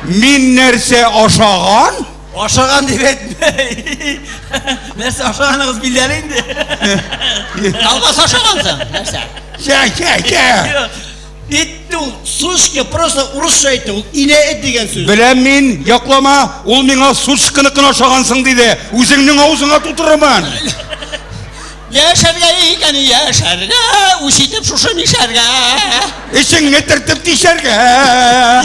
Мин нәрсә ашаган? Ашаган дип әйтмә. Нәрсә ашаганыгыз билгеле инде. Колбаса ашагансың? Нәрсә? Чә, чә, чә. Ит ул, сушка, просто урысча әйтте, ул инә эт дигән сүз. Беләм мин, яклама, ул миңа сушканыкын ашагансың диде. Үзеңнең авызыңа тутырырмын. Яшәргә икән, яшәргә, үч итеп шушы мишәргә. Эчеңне төртеп тишәргә.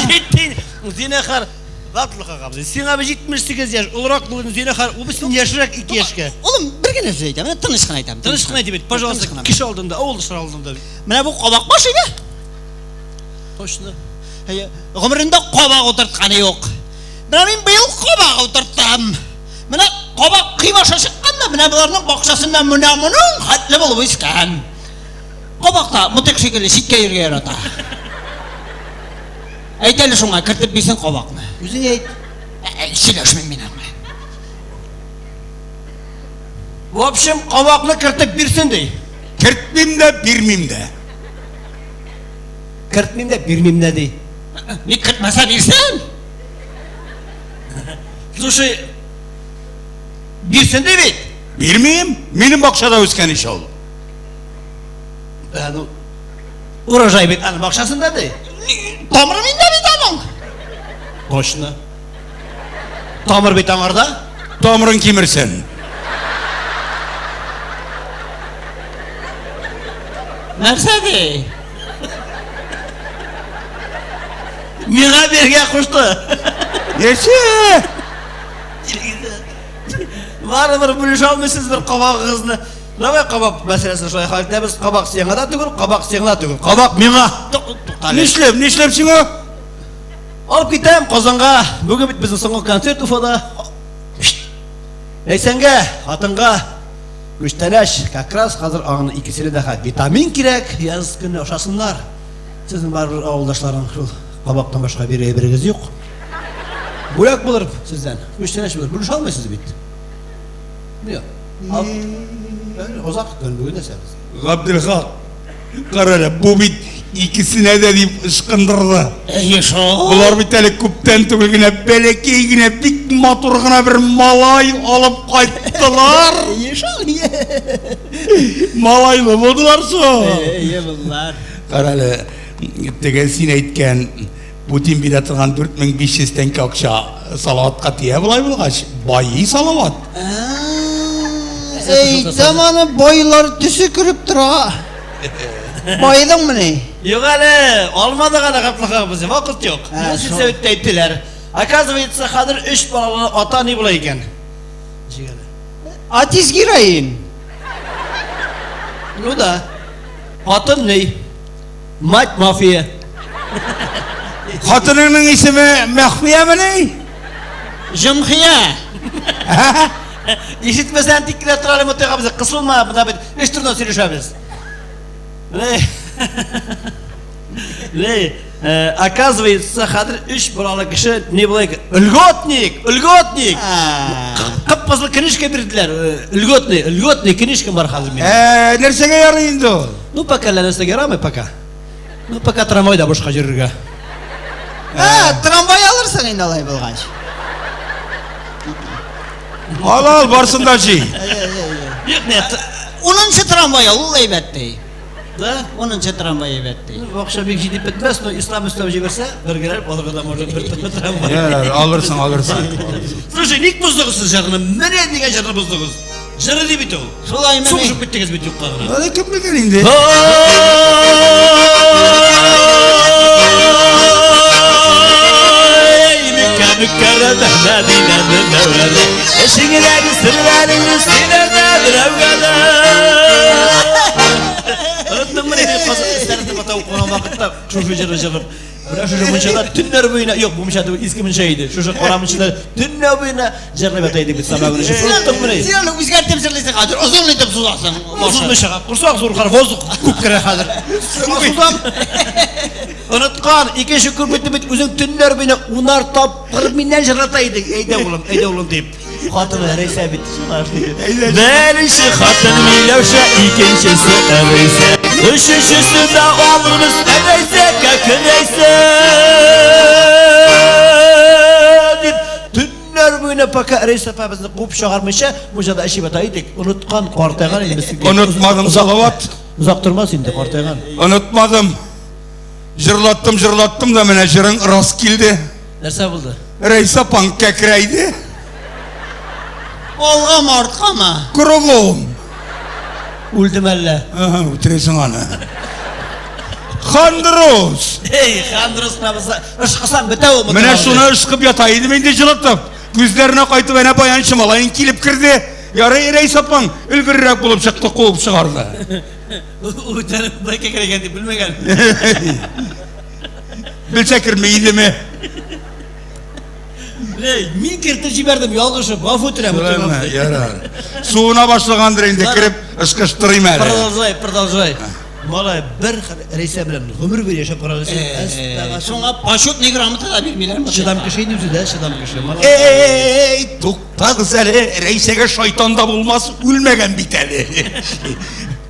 Җитте, зинахар, Габдулхак абзый, сиңа бит 78 яшь, олырак булдың, зинахар, ул бит син яшьрәк 2 яшькә. Улым, бер генә сүз әйтәм, менә тыныч кына әйтәм. Тыныч кына әйтеп әйт, пожалуйста, Тыныч кына. кеше алдында, авылдашлар алдында. Менә бу кабак баш иде. Точно. Әйе, гомерендә кабак утыртканы юк. Менә мин быел кабак утырттым. Менә кабак кыйбаша чыккан да, менә боларның бакчасында менә моның хәтле булып үскән. Кабак та мотык шикелле читкә йөрергә ярата. Әйт әле шуңа, кертеп бирсен кабакны. Үзең әйт. Сөйләшмим мин аңа. В общем, кабакны кертеп бирсен ди. Кертмим дә, бирмим дә. Кертмим дә, бирмим дә ди. Ник кертмәсә бирсен? Слушай, бирсен ди бит. Бирмим. Минем бакчада үскән ич ул. Ә, ну, урожай бит аның бакчасында ди. Тамыры миндә бит аның. Точно. Тамыр бит аңарда. Тамырын кимерсен. Нәрсә ди? Миңа биргә кушты. Нәрсә? Барыбер бүлешә алмыйсыз бер кабагыгызны. Давай кабак мәсьәләсен шулай хәл итәбез. Кабак сиңа да түгел, кабак сиңа да түгел. Кабак миңа. Туктале. Нишләп, нишләп сиңа? Алып китәм Казанга. Бүген бит безнең соңгы концерт Уфада. Ләйсәнгә, хатынга күчтәнәч. Как раз хәзер аңның икесенә дә витамин кирәк. Яз көне ашасыннар. Сезнең барыбер авылдашларың шул кабактан башка бер әйберегез юк. Бүләк булыр сездән. Күчтәнәч булыр. Бүлешә алмыйсыз бит. Юк. Озак көн бүген нәрсә без. Габделхак, кара әле, бу бит икесенә дә дип ычкындырды. Әйе шул. Болар бит әле күптән түгел генә бәләкәй генә бик матур гына бер малай алып кайттылар. Әйе шул. Малайлы булдылар шул. Әйе булдылар. Кара әле, теге син әйткән Путин бирә торган 4500 тәңкә акча Салаватка тия болай булгач, байый Салават. Әйтәм аны байлар төсе кереп тора. Байыдыңмыни? Юк әле, алмадык әле Габделхак абзый, вакыт юк. Ә, Бу шул. сельсоветта әйттеләр. Оказывается, хәзер өч балалы ата ни була икән? Ничек әле? Атис героин. Ну да. Хатын ни? Мать мафия. Хатыныңның исеме Мәхмиямени? Җомхия. Ишетмәсәң тик кенә тор әле Мотыйк абзый, кысылма, менә бит эш турында сөйләшәбез. Менә Лей, оказывается, хәзер өч балалы кеше не була икән? Льготник, льготник. Кып-кызыл книжка бирделәр. Льготный, льготный книжка бар хәзер минем. Ә, нәрсәгә ярый инде ул? Ну, пока әллә нәрсәгә ярамый, пока. Ну, пока трамвайда бушка йөрергә. Ә, трамвай алырсың инде алай булгач. Ал, ал, барсын да җый. Юк, нет. Унынчы трамвай ал, ул әйбәт ди. Да? Унынчы трамвай әйбәт ди. Ну, акча бик җитеп бетмәс, но ислам өстәп җибәрсә, бергәләп алырга да можно бер трамвай. Ярар, алырсың, алырсың. Слушай, ник боздыгыз сез җырны? Менә дигән җырны боздыгыз. Җыры ди бит ул. Шулаймыни? Сугышып киттегез бит юкка гына. Әле кем белгән инде? Ey Mekke mükerreme Medine münevvere Eşiğileri sırlarını silene birevgene Оныттыңмы ни Казан эшләрендә бата укыган вакытта шушы җырны җырлап менә шушы мунчада төннәр буена юк бу мунча түгел иске мунча иде шушы кара мунчада төннәр буена җырлап ята идек без самогон эчеп оныттыңмыни Син аны үзгәртеп җырлыйсың хәзер, озын итеп сузасың. Озын чыга корсак зур хәзер воздух күп керә хәзер сузам оныткан икенче көн бит бит үзең төннәр буена унар тапкыр миннән җырлата идең әйдә улым әйдә улым дип хатыны Рәйсә бит беренче хатын Миләүшә икенчесе Рәйсә өченчесе дә алырбыз Рәйсә кәкрәйсә. менә пока Рәис апа безне куып чыгармыйча, мунчада эчеп ята идек. Оныткан, картайган инде без. Онытмадым, Салават. Озак тормас инде, картайган. Онытмадым. Җырлаттым, җырлаттым да менә җырың рас килде. Нәрсә булды? Рәис апаң кәкрәйде. Алгамы, арткамы? Кругом. Үлдем әллә? Ага, үтерәсең аны. Хандрус! Эй, хандрус кына ышкысаң бетә ул. Менә шуны ышкып ята идем инде җылытып. Күзләренә кайтып әнә баянчы малаең килеп керде. Ярый, Рәис апаң өлгеррәк булып чыкты, куып чыгарды. Ул үтәнеп болай кәкрәйгән дип белмәгән. Белсә керми идеме? Лей, мин кертеп җибәрдем, ялгышып, гафу үтенәм. Шулаймы? Ярар. Суына башлагандыр инде, кереп ышкыштырыйм әле. Продолжай, продолжай. Малай, бер Рәйсә белән гомер буе яшәп карагыз. Шуңа почетный грамота да бирмиләр. Чыдам кеше инде үзе дә, чыдам кеше. Эй, туктагыз әле, Рәйсәгә шайтан да булмас, үлмәгән бит әле.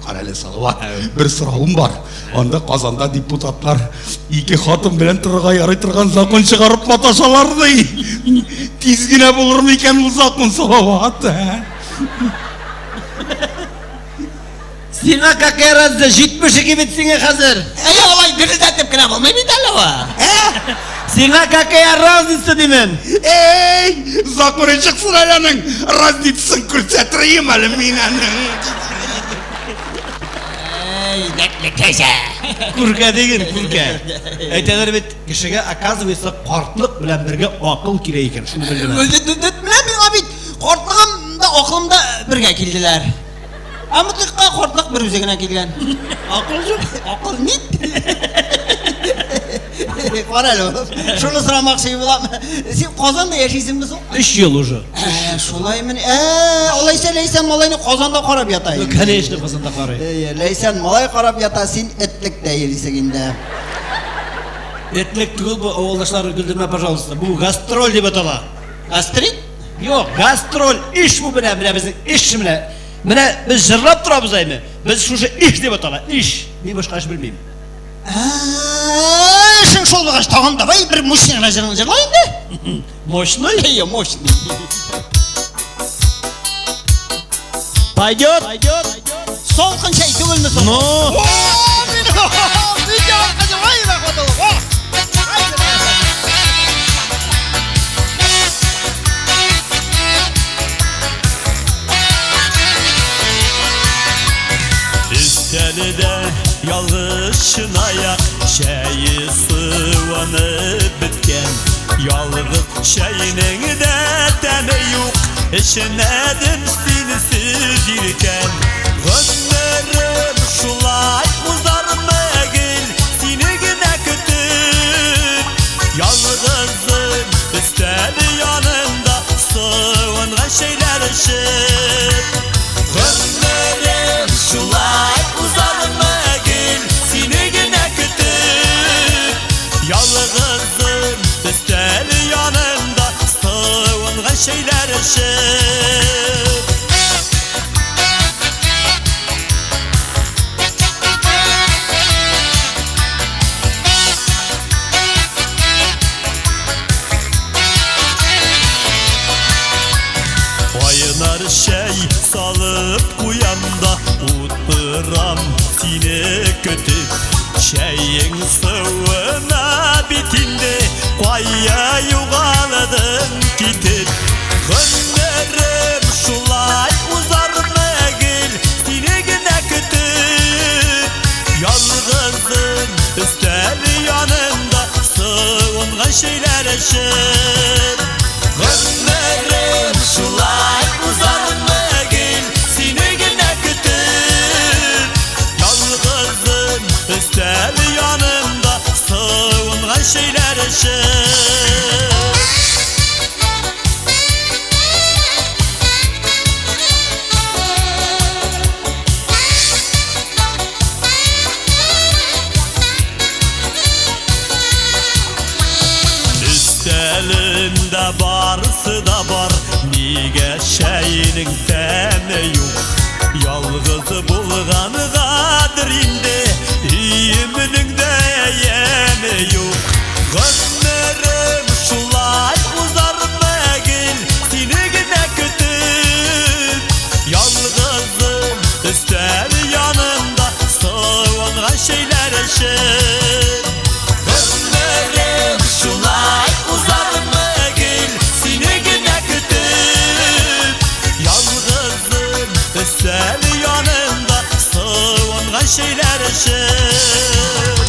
Кара әле, Салават, бер соравым бар. Анда Казанда депутатлар ике хатын белән торырга ярый торган закон чыгарып маташалар ди. Тиз генә булыр микән ул закон, Салават? Ә? Сиңа какая разница, 72 бит сиңа хәзер. Әй, алай дерелдәтеп кенә булмый бит әле ул. Ә? Сиңа какая разница димен. Эй, законы чыксын әле аның, разницасын күрсәтерем әле мин аның. Әй, дәртле кәҗә. Күркә диген, күркә. Әйтәләр бит, кешегә, оказывается, картлык белән бергә акыл килә икән, шуны белдем. Менә миңа бит картлыгым да, акылым да бергә килделәр. Ә мытыкка картлык бер үзе генә килгән. Акыл юк. Акыл нит. Кара әле, шуны сорамакчы булам. Син Казанда яшисеңме соң? 3 ел уже. Ә, шулаймыни? Ә, алайса Ләйсән малайны Казанда карап ята инде. Конечно, Казанда карый. Әйе, Ләйсән малай карап ята, син этлектә йөрисең инде. Этлек түгел бу, авылдашлар, көлдермә, пожалуйста. Бу гастроль дип атала. Гастрит? Юк, гастроль эш бу менә, менә безнең эш менә. Менә без җырлап торабыз әйме. Без шушы эш дип атала, эш. Мин башка эш белмим. Эшең шул булгач, тагын давай бер мощный гына җырыңны җырла инде. Мощный? Әйе, мощный. Пойдет? Салкын чәй түгелме соң? Ну? О, мин видео кызым, ай, рәхмәт Аллаһ. Өстәлдә ялгыз чынаяк чәе суынып беткән. Ялгыз чәйнең дә тәме юк, эчмәдем синсез иркән. Гомерем шулай узармы гел, сине генә көтеп. Ялгызым өстәл янында суынган чәйләр эчеп. Гомерем шулай узармы гел, сине генә көтеп. Ялгызым өстәл янында суынган чәйләр эчеп. Кайнар чәй салып куям да утырам сине көтеп. Чәең суына бит инде, кая югалдың китеп. Гомерем шулай узармы гел, сине генә көтеп. Ялгызым өстәл янында суынган чәйләр эчеп. Гомерем шулай узармы гел, сине генә көтеп. Ялгызым өстәл янында суынган чәйләр эчеп. Өстәлемдә барысы да бар, нигә чәйнең тәме юк? Ялгыз булгангадыр инде, өемнең дә яме юк. Гомерем шулай узармы гел, сине чәйләр эчеп.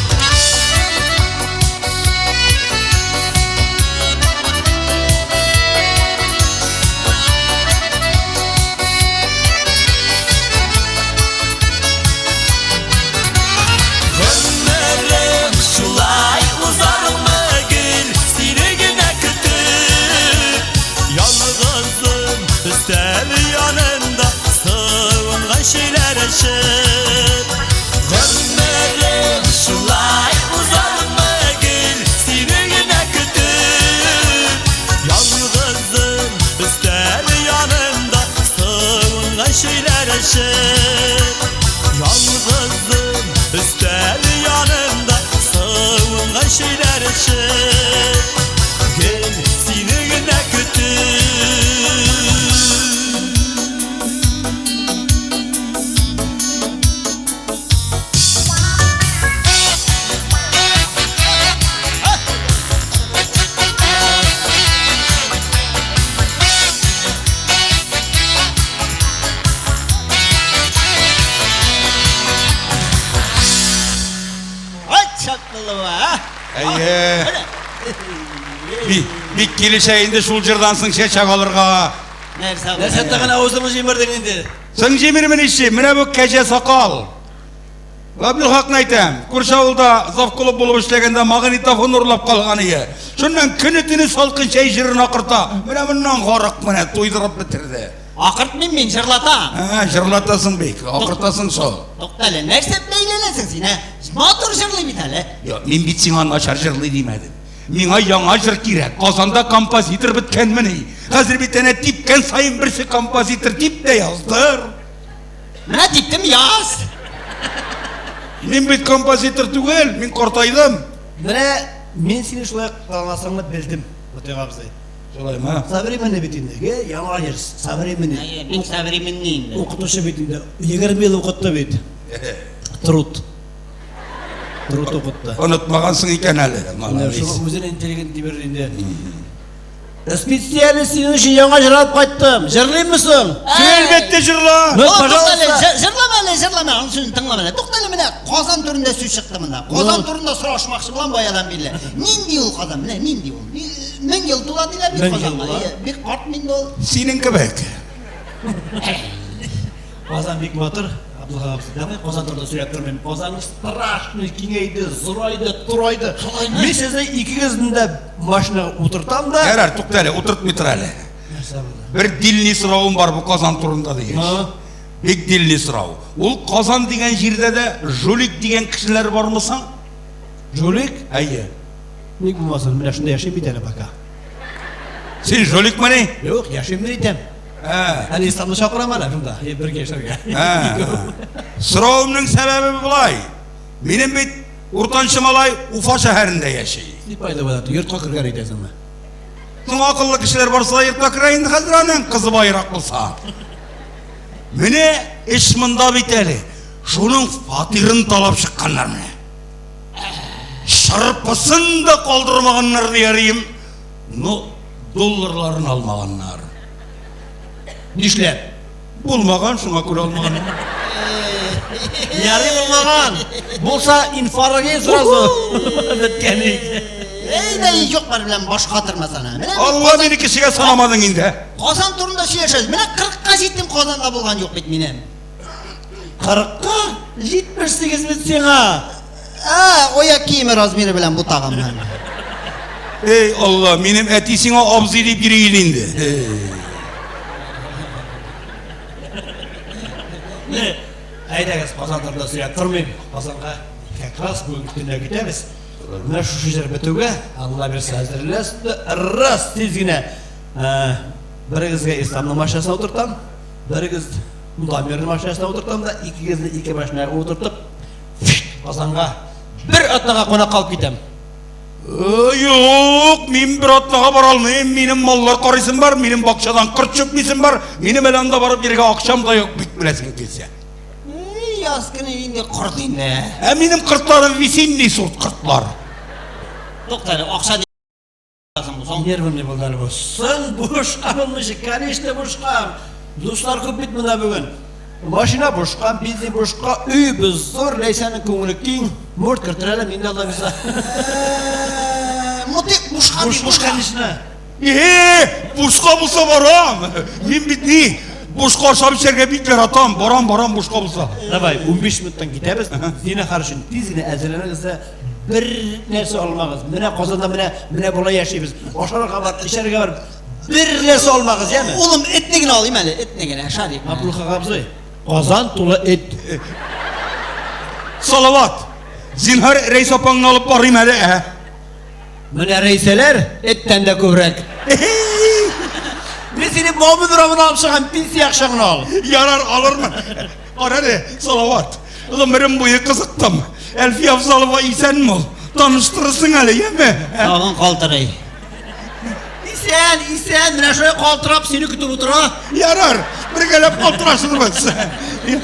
Гомерем шулай узармы гел сине генә көтеп. Ялгызым өстәл янында суынган чәйләр эчеп. Гомерем шулай узармы гел сине генә көтеп. Ялгызым өстәл янында суынган чәйләр эчеп. Ялгызым өстәл янында суынган чәйләр эчеп. Гел сине генә көтеп. Ай, чаклылы, а? Әйе. Бик килешә инде шул җырдан соң чәчәк алырга. Нәрсә бу? Нәрсә тагын авызыңны җимердең инде? Соң җимермен ичи, менә бу кәҗә сакал. Габделхакны әйтәм, күрше авылда завклуб булып эшләгәндә магнитофон урлап калган ие. Шуннан көне-төне салкын чәй җырын акырта. Менә моннан гарык менә туйдырып бетерде. Акыртмыйм мин, җырлатам. Ә, җырлатасың бик, акыртасың сол. Тукта әле, нәрсә бәйләнәсең син, ә? Матур җырлый бит әле. Юк, мин бит сиңа начар җырлый димәдем. Миңа яңа җыр кирәк. Казанда композитор беткәнмени? Хәзер бит әнә типкән саен берсе композитор дип тә яздыр. Менә типтем, яз. Мин бит композитор түгел, мин картайдым. Менә мин сине шулай кыланасыңны белдем, Мотыйк абзый. Шулаймы? Современный бит инде, ге, яңа җыр, современный. Бик современный инде. Укытучы бит инде, 20 ел укытты бит. Труд. Труд укытты. Онытмагансың икән әле, молодец. Шуңа үзен интеллигент дип йөри инде. Специально синең өчен яңа җыр алып кайттым. Җырлыйммы соң? Әлбәттә җырла. Ну, О, пожалуйста. туктале, җырлама әле, җырлама, аның сүзен тыңлама әле. Туктале, менә Казан турында сүз чыкты монда. Казан турында сорашмакчы булам баядан бирле. Нинди ул Казан? Менә нинди ул? 1000 ел тула диләр бит 1000 ел Казанга. тула. Әйе, бик карт инде ул. Синең кебек. Казан бик матур. Абдулхак абзый, давай Казан турында сөйләп тормыйм. Казан страшный киңәйде, зурайды, турайды. Мин сезне икегезне дә машинага утыртам да. Ярар, тукта әле, утыртмый тор әле. Нәрсә булды? Бер дильный соравым бар бу Казан турында дигәч. Ну? Бик дильный сорау. Ул Казан дигән җирдә дә жулик дигән кешеләр бармы соң? Жулик? Әйе. Ник булмасын, менә шунда яшим бит әле пока. Син жуликмыни? Юк, яшим мин әйтәм. Ә. Әле Исламны чакырам әле шунда, бергә яшәргә. Ә. Соравымның сәбәбе болай. Минем бит уртанчы малай Уфа шәһәрендә яши. Ни файда була? Йортка кергән әйтәсеңме? Соң акыллы кешеләр барса йортка керә инде хәзер аның кызы баерак булса. Менә эш монда бит әле. Шуның фатирын талап чыкканнар менә. Шырпысын да калдырмаганнар диярим. Но долларларын алмаганнар. Нишләп? Булмаган, шуңа күрә алмаганнар. Ярый булмаган. Булса инфаркт сразу. Беткән ик. Әйдә, юк-бар белән баш катырмасана. Менә мин Алла мине кешегә санамадың инде. Казан турында сөйләшәбез. Менә 40-ка җиттем, Казанда булган юк бит минем. 40-ка 78 бит сиңа. Ә, аяк киеме размеры белән бутаганнар. Эй, Алла, минем әти сиңа абзый дип йөри иде инде. Не, әйдәгез, Казан турында сөйләп тормыйм. Казанга как раз бүген төнлә китәбез. Менә шушы җыр бетүгә, Алла бирсә, әзерләс, раз тиз генә берегезгә Исламның машинасына утыртам, берегез Дамирның машинасына утыртам да, икегезне ике машинага утыртып, Казанга бер атнага кунакка алып китәм. Юк, мин бер атнага бара алмыйм. Минем маллар карыйсым бар, минем бакчадан корт чүплисем бар. Минем әле анда барып йөрергә акчам да юк, бик беләсең килсә. Эй, яз көне инде корт инде. Ә минем кортларым весенний сорт кортлар. Тукта әле, акча дисең бу соң. Нервымны булды әле бу. Соң бушка булмыйча, конечно, бушка. Дуслар күп бит монда бүген. Машина бушка, бензин бушка, өебез зур, Ләйсәннең күңеле киң. Морт кертер әле, мин дә Алла бирса. Мотыйк бушка ди, Бушка, бушка. конечно. Э, бушка булса барам. Мин бит ни, бушка ашап эчәргә бик яратам. Барам, барам бушка булса. Давай, 15 минуттан китәбез. Зинһар өчен тиз генә әзерләнегез дә бер нәрсә алмагыз. Менә Казанда менә менә болай яшибез. Ашарга бар, эчәргә бар. Бер нәрсә алмагыз, яме? Улым, этне генә алыйм әле, этне генә, Шарик. Абдулхак абзый, Казан тулы эт. Салават, зинһар Рәйсә апаңны алып барыйм әле, ә? Менә рәйсәләр эттән дә күбрәк. Мин сине Бауман урамына алып чыгам, пенсия акчаңны ал. Ярар, алырмын. Кара әле, Салават, гомерем буе кызыктым. Әлфия Афзалова исәнме ул? Таныштырырсың әле, яме? Тагын калтырый. Исән, исән, менә шулай калтырап сине көтеп утыра. Ярар, бергәләп калтырашырбыз.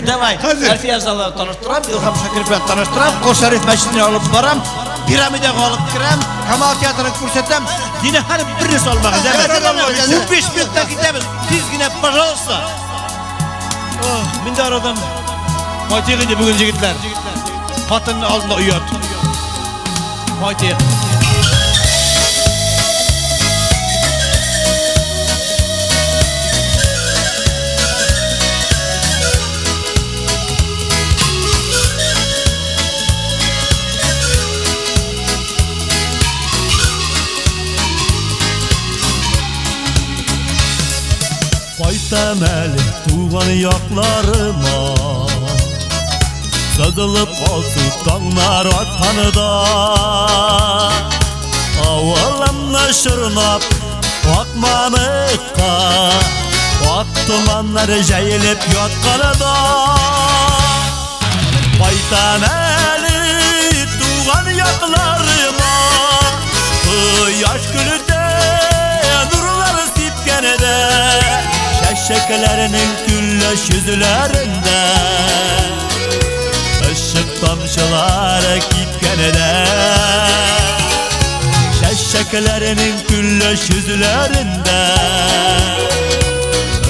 Давай, Хәзер. Әлфия Афзалова таныштырам, Илһам Шакиров белән таныштырам, Кол Шәриф мәчетенә алып барам, пирамидага алып керәм, Камал театрын күрсәтәм. Зинһар бер нәрсә алмагыз, яме? Ярар, алмагыз. 15 минутта китәбез. Тиз генә, пожалуйста. Ох, мин дә арадым. Кайтыйк инде бүген, егетләр. Хатынның алдында оят. Кайтыйк. Кайтам әле туган якларыма Сызылып алсу таңнар атканда Авылымны чорнап ак мамыкка Ак томаннар җәелеп ятканда Кайтам әле туган якларыма Кояш көлдә нурлар сипкәндә Чәчәкләрнең көлләш йөзләрендә Ышык тамчылары кипкәндә Чәчәкләрнең көлләш йөзләрендә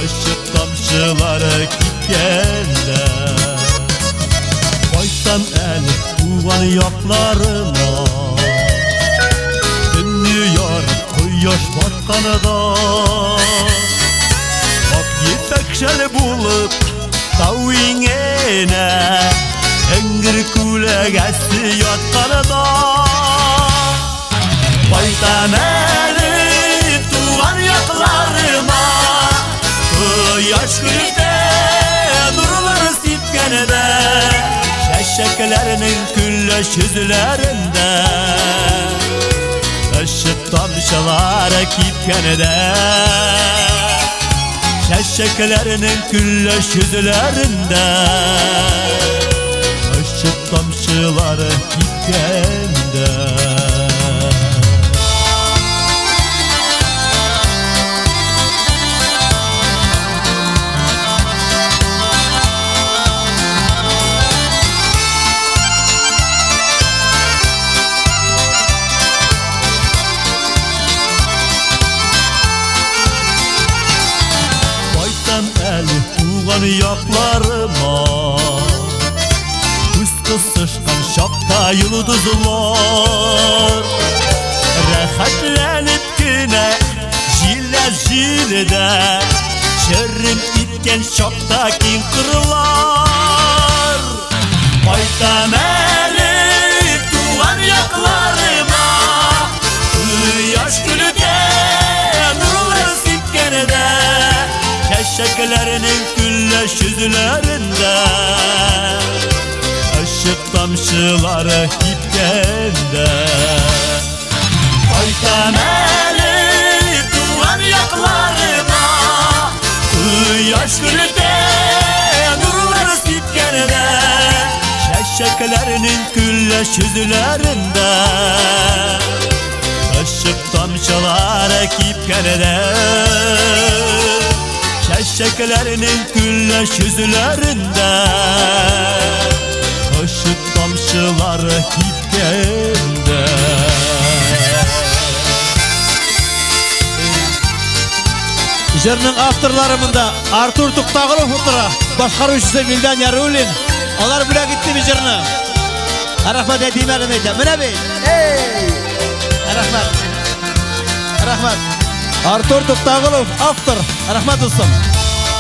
Ышык тамчылары кипкәндә Кайтам әле туган якларыма Төнне ярып кояш батканда Ак ефәк шәл булып тау иңенә Эңгер күләгәсе ятканда Кайтам әле туган якларыма Кояш көлдә нурлар сипкәндә Чәчәкләрнең көлләш йөзләрендә Ышык тамчылары кипкәндә Чәчәкләрнең көлләш йөзләрендә Ышык тамчылары кипкәндә Кайтам әле туган якларыма Күз кысышкан чакта йолдызлар Рәхәтләнеп кенә җиләс җилдә Черем иткән чакта киң кырлар Кайтам әле туган якларыма Кояш көлдә нурлар сипкәндә Чәчәкләрнең көлләш йөзләрендә Ышык тамчылары кипкәндә Кайтам әле туган якларыма Кояш көлдә нурлар сипкәндә Чәчәкләрнең көлләш йөзләрендә Ышык тамчылары кипкәндә Чәчәкләрнең көлләш йөзләрендә Ышык тамчылары кипкәндә Җырның авторлары монда Артур Туктагылов утыра. Башкаручысы Вилдан Яруллин. Алар бүләк итте бу җырны. Рәхмәт әйтим әле әйтә. Менә бит. Эй! Рәхмәт. Рәхмәт. Артур Туктагылов, автор. Рәхмәт дустым.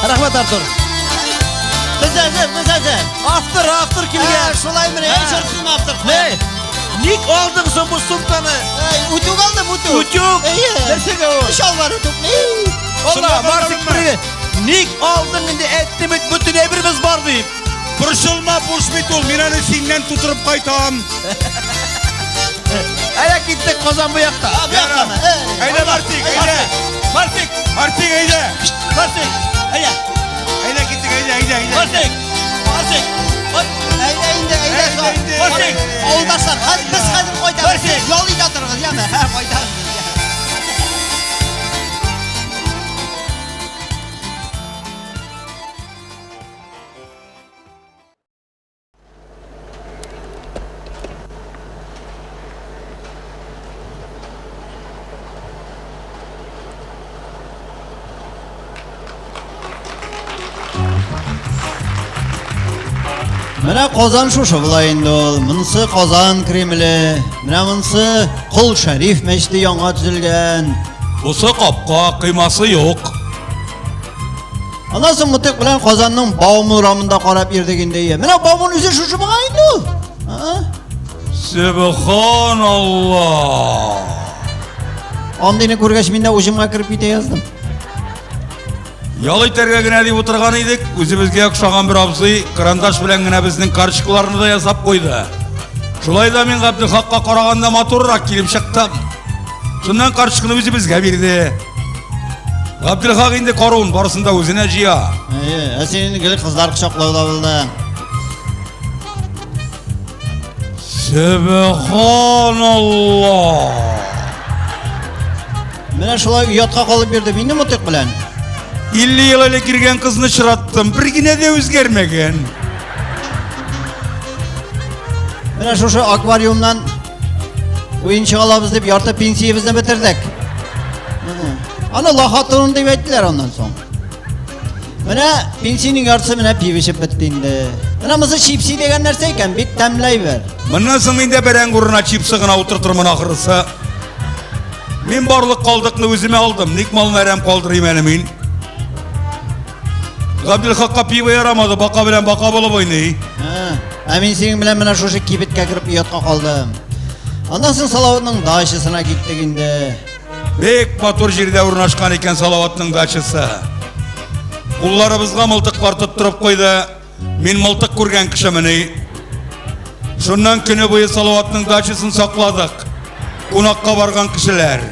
Рәхмәт, Артур. Без әзер, без әзер. Автор, автор килгән. Шулай менә, әй җырсын автор. Не? Ник алдың соң бу сумканы? Әй, утюг алдым, утюг. Утюг? Әйе. Нәрсәгә ул? Чалбар утюг. Алла, Марсик бер. Ник алдың инде әйттем бит, бөтен әйберебез бар дип. Борчылма, буш бит ул, мин аны синнән тутырып кайтам. Әйдә киттек Казан бу якта. Бу яктамы? Әйдә, Марсик, әйдә. Марсик, Марсик, әйдә. Марсик, әйдә. Әйдә киттек, әйдә, әйдә, әйдә. Марсик, Марсик. Әйдә инде, әйдә. Әйдә инде. Марсик. Авылдашлар, без хәзер кайтабыз. Марсик. Ял итә торыгыз, яме. Һә, кайтабыз. Менә Казан шушы була инде ул. Монысы Казан Кремле. Менә монысы Кол Шәриф мәчете яңа төзелгән. Бусы капка, кыймасы юк. Аннан соң Мытык белән Казанның Бауман урамында карап йөрдек инде. Менә Бауман үзе шушы була инде ул. А? Сөбханалла. Андыйны күргәч мин дә уҗымга кереп китә яздым. Ял итәргә генә дип утырган идек, үзебезгә охшаган бер абзый карандаш белән генә безнең карточкаларны да ясап куйды. Шулай да мин Габделхакка караганда матуррак килеп чыктым. Шуннан карточканы үзебезгә бирде. Габделхак инде карун барысын да үзенә җыя. Әйе, ә син гел кызлар кочаклауда булдың. Сөбханалла. Менә шулай оятка калып йөрдем инде Мытык белән. 50 ел элек киргән кызны очраттым, бер генә дә үзгәрмәгән. Менә шушы аквариумнан уенчык алабыз дип ярты пенсиябезне бетердек. Аны лохотрон дип әйттеләр аннан соң. Менә пенсиянең яртысы менә пиво эчеп бетте инде. Менә монысы чипси дигән нәрсә икән, бик тәмле әйбер. Моннан соң мин дә бәрәңге урынына чипсы гына утыртырмын ахрысы. Мин барлык калдыкны үземә алдым. Ник малны әрәм калдырыйм әле мин? Габделхакка пиво ярамады, бака белән бака булып уйный. Ә мин синең белән менә шушы кибеткә кереп оятка калдым. Аннан соң Салаватның дачасына киттек инде. Бик матур җирдә урнашкан икән Салаватның дачасы. Кулларыбызга мылтыклар тоттырып куйды. Мин мылтык күргән кешемени. Шуннан көне буе Салаватның дачасын сакладык. Кунакка барган кешеләр.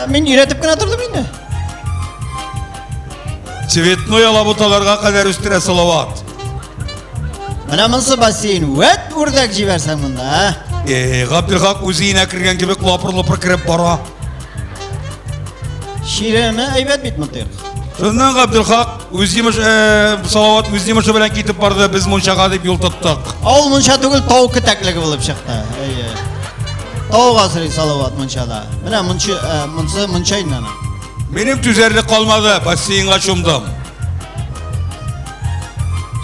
Мин өйрәтеп кенә тордым инде. Цветной алабуталарга кадәр үстерә Салават. Менә монысы бассейн. Вәт үрдәк җибәрсәң монда, ә? Э, Габделхак үзе өенә кергән кебек лапыр-лопыр кереп бара. Чиреме әйбәт бит мытык. Шуннан Габделхак үз йомыш, Салават үз йомышы белән китеп барды, без мунчага дип юл тоттык. Авыл мунча түгел, тау кетәклеге булып чыкты. Әйе. Тау асрый Салават мунчада. Менә мунча, монысы мунча инде ана. Минем түзәрлек калмады, бассейнга чумдым.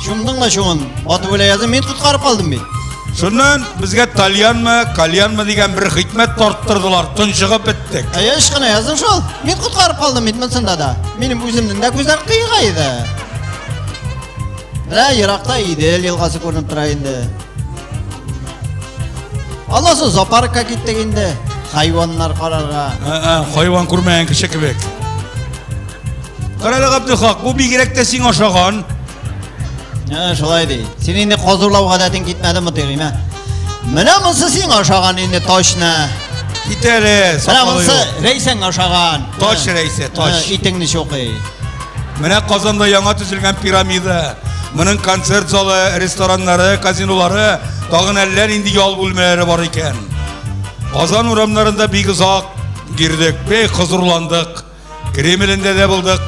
Чумдың да чумын. Батып үлә яздым, мин коткарып калдым бит. Шуннан безгә тальянмы, кальянмы дигән бер хикмәт тарттырдылар, тончыгып беттек. Әйе, еш кына яздым шул. Мин коткарып калдым бит монсында да. Минем үземнең дә күзләр кыегайды. Менә еракта Идел елгасы күренеп тора инде. Аннан соң зоопаркка киттек инде. Хайваннар карарга. Ә, хайван күрмәгән кеше кебек. Карале Габделхак, бу бигрәк тә сиңа ошаган. Ә, шулай ди. Син инде казурлау гадәтең китмәдеме дим, ә? Менә монысы сиңа ошаган инде точно. Кит әле, Менә сакалы монысы юк. Рәйсәңә ошаган. Тач, Рәйсә, тач. Итеңне чукый. Менә Казанда яңа төзелгән пирамида. Моның концерт залы, рестораннары, казинолары, тагын әллә нинди ял бүлмәләре бар икән. Казан урамнарында бик озак йөрдек, бик хозурландык. Кремлендә дә булдык.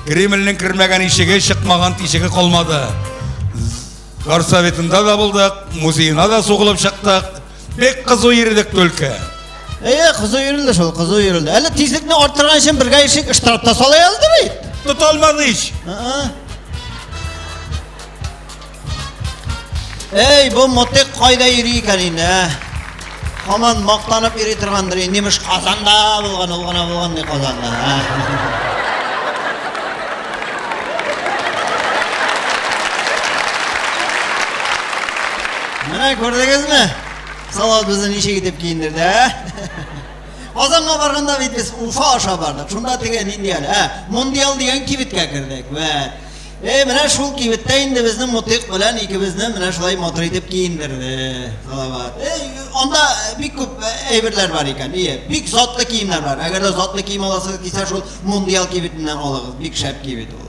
Кремльнең кермәгән ишеге, чыкмаган тишеге калмады. Горсоветында да булдык, музеена да сугылып чыктык. Бик кызу йөрдек только. Әйе, кызу йөрелде шул, кызу йөрелде. Әле тизлекне арттырган өчен бергә ишек штраф та сала язды бит. Тота алмады ич. А-а. Эй, бу мотык кайда йөри икән инде, ә? Һаман мактанып йөри торгандыр инде, имеш Казанда булган, ул гына булган ди Казанда, ә? Менә күрдегезме? Салават безне ничек итеп киендерде, ә? Казанга барганда бит без Уфа аша бардык. Шунда теге нинди әле, ә? Мондиал дигән кибеткә кердек. Вәт. Э, менә шул кибеттә инде безне Мотыйк белән икебезне менә шулай матур итеп киендерде Салават. Э, анда бик күп әйберләр бар икән. Ие, бик затлы киемнәр бар. Әгәр дә затлы кием аласыгыз килсә, шул Мондиал кибетеннән алыгыз. Бик шәп кибет ул.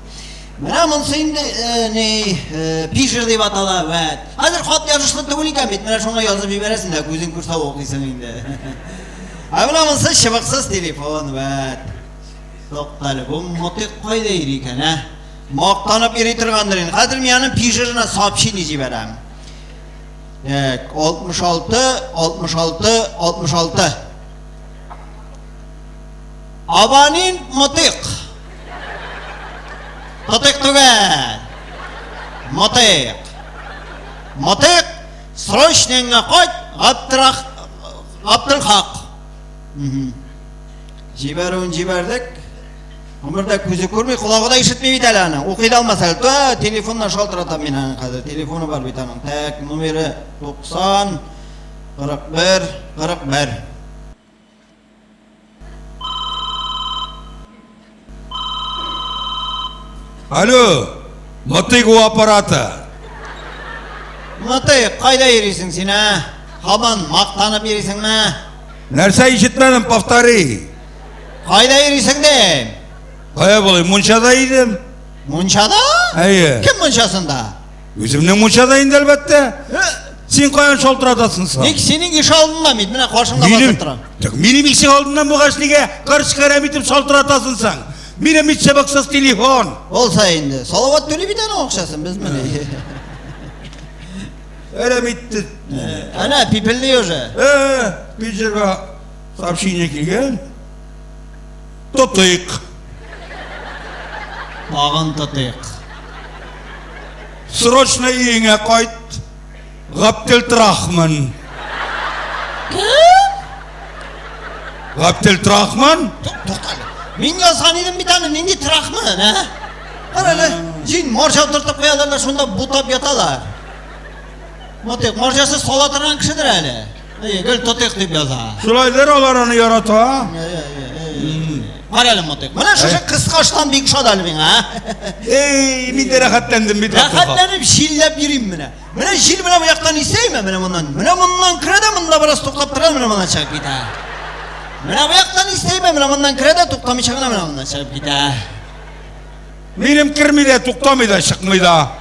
Менә монысы инде э, ни, э, пижер дип атала, вәт. Хәзер хат язышлы түгел икән бит. Менә шуңа язып җибәрәсең дә, күзең күрсә укыйсың инде. Ә менә монысы чыбыксыз телефон, вәт. Туктале, бу мотык кайда йөри икән, ә? Мактанып йөри торгандыр инде. Хәзер мин аның пижерына сообщение җибәрәм. Так, 66, 66, 66. Абонент мотык. Тотык түгел. Мотык. Мотык, срочно кайт, Габдрах Габделхак. Җибәрүен җибәрдек. Гомердә күзе күрми, колагы да ишетми бит әле аның. Укый да алмас әле. Та, телефоннан шалтыратам мин аның хәзер. Телефоны бар бит аның. Так, номеры 90 41 41. Алло, мотыгу аппараты. Мотыйк, кайда йөрисең син, ә? Һаман мактанып йөрисеңме? Нәрсә ишетмәдем, повтори. Кайда йөрисең дим? Кая булыйм, мунчада идем. Мунчада? Әйе. Кем мунчасында? Үземнең мунчада инде, әлбәттә. Син каян шалтыратасың соң? Ник синең иш алдында мин, менә каршыңда басып торам. Так минем ишек алдыннан булгач нигә карчык әрәм итеп шалтыратасың соң? Минем бит чыбыксыз телефон. Булса инде. Салават түли бит аның акчасын, без мени. Әрәм итте. Әнә, пипелли уже. Э, пиджерга сообщение килгән. Тотыйк. Тагын тотыйк. Срочно өеңә кайт. Гаптелтрахман. Кем? Гаптелтрахман? Туктале. Мин язган идем бит аны, нинди трахман, ә? Кара әле, җин марҗа утыртып куялар да шунда бутап яталар. Мотыйк, марҗасы сала торган кешедер әле. Әйе, гел тотыйк дип яза. Шулайдыр, алар аны ярата. Кара әле, Мотыйк. Менә шушы кыска ыштан бик ошады әле миңа, ә? Эй, мин дә рәхәтләндем бит. Рәхәтләнеп җилләп йөрим менә. Менә җил менә бу яктан исәйме, менә моннан. Менә моннан керә дә, монда бераз туктап тора, менә моннан чыгып китә. Менә бу яктан исәйме, менә моннан керә дә, туктамыйча гына менә моннан чыгып китә. Минем керми дә, туктамый да, чыкмый да.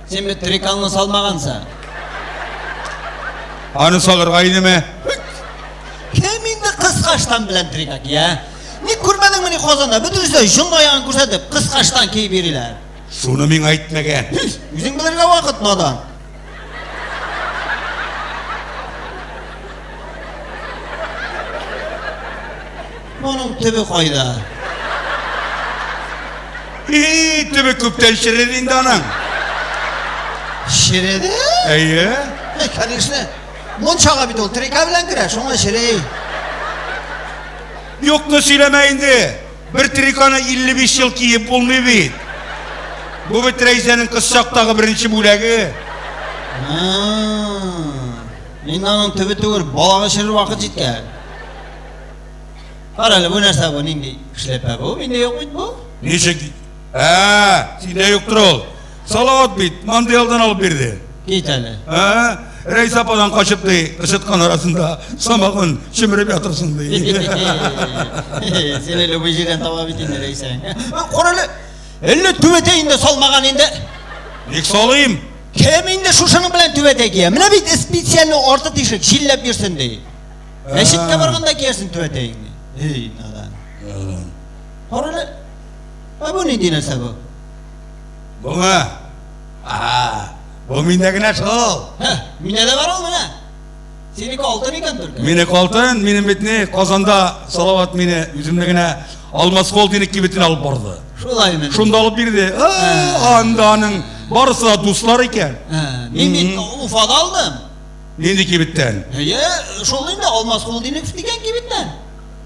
Син бит трикалны салмагансың. Аны салырга идеме? Кем инде кыска штан белән трика кия? Ник күрмәдеңмени Казанда? Бөтенесе дә җон аягын күрсәтеп, кыска штан киеп йөриләр. Шуны миңа әйтмәгән. Үзең белергә вакыт, надан. Моның төбе кайда? И, төбе күптән череде инде аның. Череде? Әйе. Э, конечно. Мунчага бит ул трика белән керә, шуңа чери. Юкны сөйләмә инде. Бер триканы 55 ел киеп булмый бит. Бу бит Рәйсәнең кыз чактагы беренче бүләге. Инде аның төбе түгел, балага черер вакыт җиткән. Кара әле, бу нәрсә бу, нинди эшләпә бу? Миндә юк бит бу. Ничек? Ә, синдә юктыр ул. Салават бит, Мандыялдан алып бирде. Кит әле. Ә, Рәйсә ападан качып ди, кычыткан арасында самогон чөмереп ятырсың ди. Сине любой җирдән таба бит инде Рәйсәң. Кара әле, әллә түбәтәен дә салмаган инде. Ник салыйм? Кем инде шушының белән түбәтәй кия? Менә бит специально арты тишек, җилләп йөрсен ди. Мәчеткә барганда киярсең түбәтәеңне. Эй, надан. Кара әле, ә бу нинди нәрсә бу? Буңа. Ага. Бу миндә генә шул. Һә, миндә дә бар ул менә. Синеке алтын икән только. Минеке алтын, минем бит ни, Казанда Салават мине үземне генә Алмаз Холдинг кибетенә алып барды. Шулаймы? Шунда алып бирде. Анда аның Барысы да дуслар икән. Мин бит Уфада алдым. Нинди кибеттән? Әйе, шул инде Алмаз Кулдинов дигән кибеттән.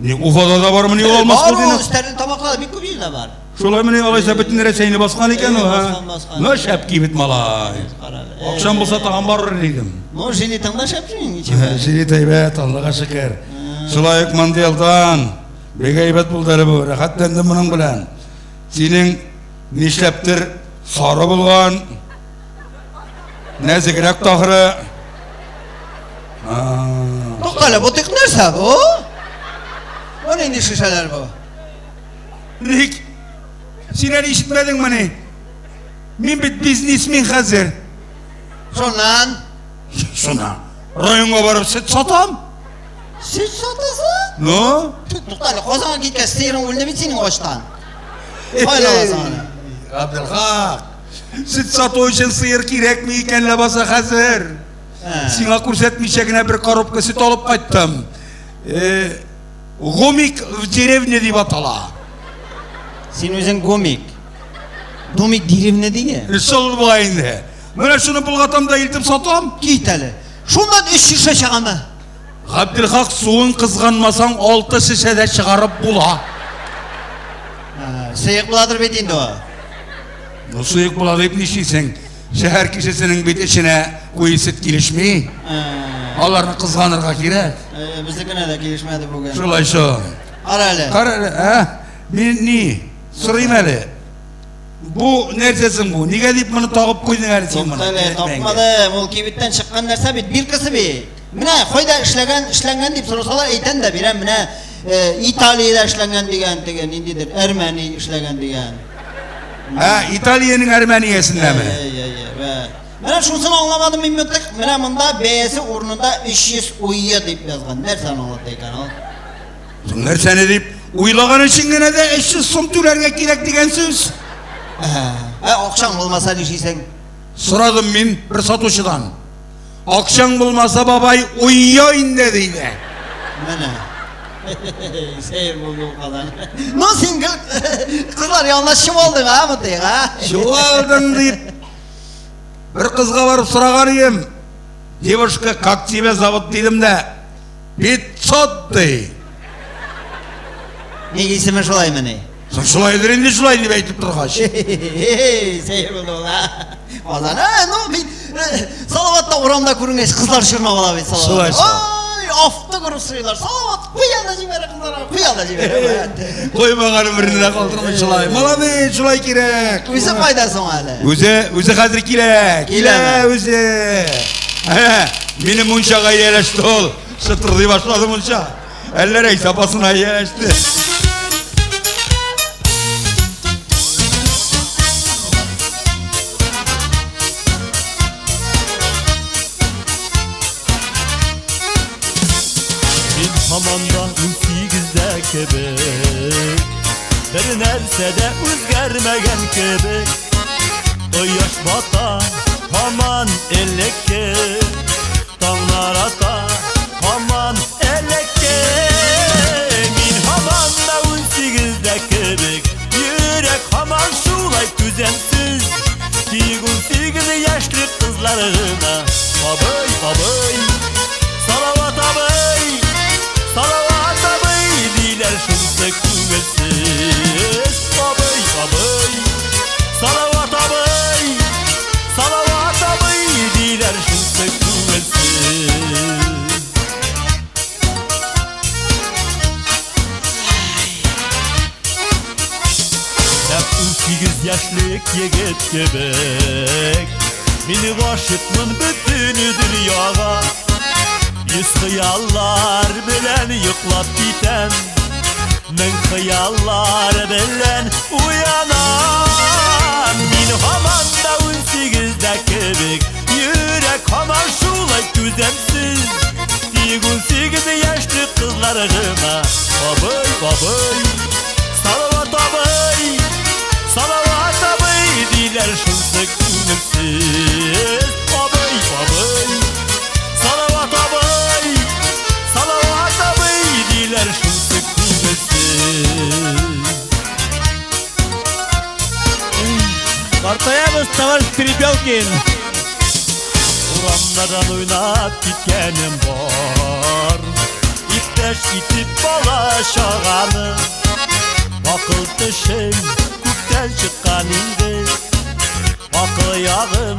Ни Уфада да бармыни ул Алмаз Бар ул, Кулдинов? Стәрлетамакта да бик күп җирдә бар. Шулаймыни алайса бөтен Рәсәйне баскан икән ул, Баскан, һа? баскан. Ну, шәп кибет малай. Карале. Акчам булса тагын барыр идем. Ну, жилетың да шәп синең, ничек? Жилет әйбәт, Аллага шөкер. Шулай ук Монделдан. Бик әйбәт булды әле бу, рәхәтләндем моның белән. Синең нишләптер сары булган. Нәзегрәк тахыры. Туктале, бу тик нәрсә бу? Бу нинди шешәләр бу? Ник? Син әле ишетмәдеңмени? Мин бит бизнесмен хәзер. Шуннан? Шуннан. Районга барып сөт сатам. Сөт сатасың? Ну? Туктале, Казанга киткәч сыерың үлде бит синең ачтан. Каян аласың аны? Габделхак, сөт сату өчен сыер кирәкми икән ләбаса хәзер. Сиңа күрсәтмичә генә бер коробка сөт алып кайттым. Гомик в деревне дип атала. Син үзең гомик. Домик деревне дигән. Шул була инде. Менә шуны болгатам да илтеп сатам. Кит әле. Шуннан өч шешә чыгамы? Габделхак суын кызганмасаң, алты шешә дә чыгарып була. Сыек буладыр бит инде ул. Ну, сыек була дип нишлисең? Шәһәр кешесенең бит эченә куе сөт килешми. Аларны кызганырга кирәк. Безнекенә дә килешмәде бүген. Шулай шул. Кара әле. Кара әле, ә? Мин ни? Сорыйм әле. Бу нәрсәсең бу? Нигә дип моны тагып куйдың әле син моны? Туктале, тапмадым. Ул кибеттән чыккан нәрсә бит, биркасы бит. Менә кайда эшләгән, эшләнгән дип сорасалар, әйтәм дә бирәм. Менә Италиядә эшләнгән дигән, теге ниндидер әрмәни эшләгән дигән. Ә, Италиянең әрмәниясендәме? Әй, әй, әй. Менә шунысын аңламадым мин бит. Менә монда бәясе урынында 300 уйы дип язган. Нәрсәне аңлата икән ул? Нәрсәне дип уйлаган өчен генә дә 300 сум түләргә кирәк дигән сүз. Ә, акчаң булмаса нишлисең? Сорадым мин бер сатучыдан. Акчаң булмаса, бабай, уйя инде, диде. Менә. Сәер булды ул кадан. Ну, син гел кызлар янына чуалдың, а, Мутыйк, а? Чуалдың дип. Бер кызга барып сораган идем. Девушка, как тебя зовут, дидем дә. 500 ди. Ник исеме шулаймыни? Соң шулайдыр инде шулай дип әйтеп торгач. Сәер булды ул, а? Казан, а, ну, мин Салаватта урамда күренгәч, кызлар чорнап ала бит Салават. Шулай шул. Ай, авто сорыйлар. Салават, куя да җибәрә кызлар, куя да җибәрә. Куймаган берне дә калдырмый шулай. Молодец, шулай кирәк. Үзе кайда соң әле? Үзе, үзе хәзер килә. Килә үзе. Минем мунчага ияләште ул. Шытырдый башлады мунча. Әллә Рәйсә апасына ияләште. Мин һаман да унсигездә кебек, бер нәрсә дә үзгәрмәгән кебек. Кояш бата һаман элекке, таңнар ата һаман элекке. Мин һаман да унсигездә кебек, йөрәк һаман шулай түземсез. Тик 18 яшьлек кызлар гына абый, абый, Салават абый, Салават абый диләр, шунысы күңелсез. Абый, абый, Салават абый, Салават абый диләр, шунысы күңелсез. Нәкъ 18 яшьлек егет кебек, мин гашыйкмын бөтен дөньяга. Йөз хыяллар белән йоклап китәм, мең хыяллар белән уянам. Мин һаман да 18-дә кебек, йөрәк һаман шулай түземсез. Тик 18 яшьлек кызлар гына абый, абый, Салават абый, Салават абый диләр, шунысы күңелсез. Абый, абый, Салават абый, Салават абый диләр, шунысы күңелсез. Картаябыз, товарищ. Перепелкин. Урамнардан уйнап киткәнем бар, Иптәш итеп бала чаганы. Акыл тешем күптән чыккан инде, Акыл ягым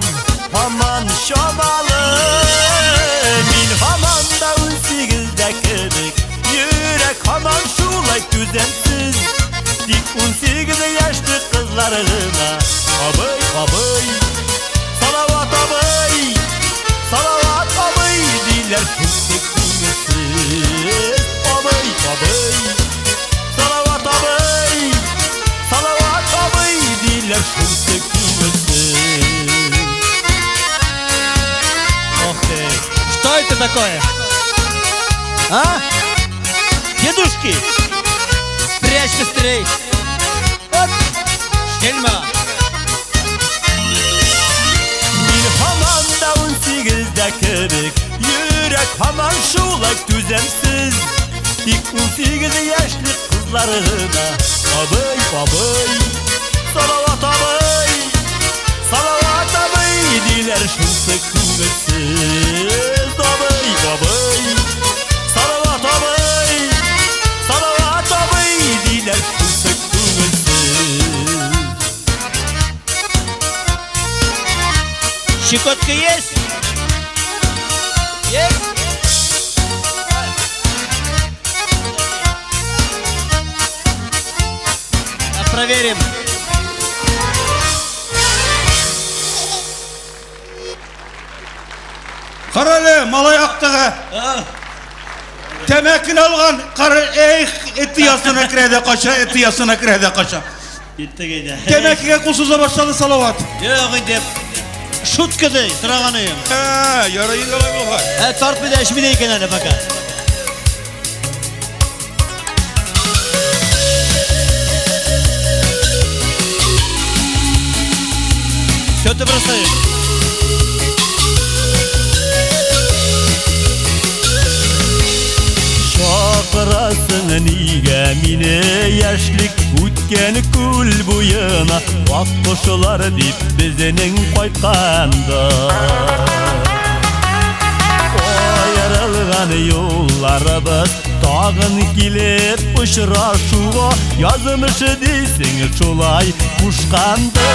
һаман чамалы. Мин һаман да 18-дә кебек, Йөрәк һаман шулай түземсез. Тик 18 яшьлек кызлар гына Абый, абый, Салават абый, Салават абый диләр шушы күңелсез. Абый, абый, Салават абый, Салават абый диләр шушы күңелсез. Ох ты. Что это такое? А? Дедушки! Прячь быстрей! Вот. Шельма! Мин һаман да 18-дә кебек, Йөрәк һаман шулай түземсез. Тик 18 яшьлек кызлар гына Абый, абый, Салават абый, Салават абый диләр шушы күңелсез. Абый, абый, Салават абый, Салават абый диләр шушы күңелсез. Щекотка есть? Есть? А проверим. Кара әле, малай актыгы. Тәмәкене алган, кара, эх, эте янына керә дә кача, эте янына керә дә кача. Киттек инде. Тәмәкегә кул суза башлады Салават. Юк инде. Шутка ди, сораганым. Ә, ярый инде алай булгач. Ә, тартмый да эчми дә икән әле пока. Что ты бросаешь? Чакырасың нигә мине яшьлек үткән күл буена, Ак кошлар дип безнең кайтканда. Аерылган юлларыбыз тагын килеп очрашуга, Язмыш дисең шулай кушкандыр.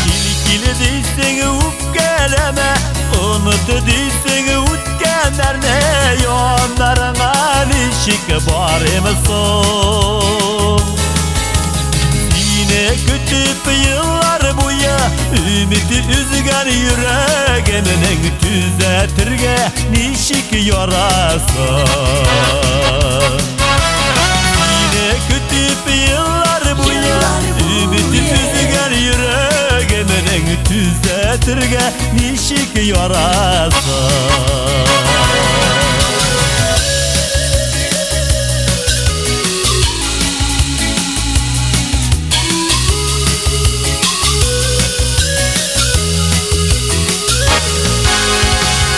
Кил, кил дисең үпкәләмә, Оныт дисең үткәннәрне, Яннарыңа ничек барыйм соң? Сине көтеп еллар буе, Өмет өзгән йөрәгемнең төзәтергә ничек ярасын? Сине көтеп еллар буе, Өмет өзгән йөрәгемнең төзәтергә ничек ярасын?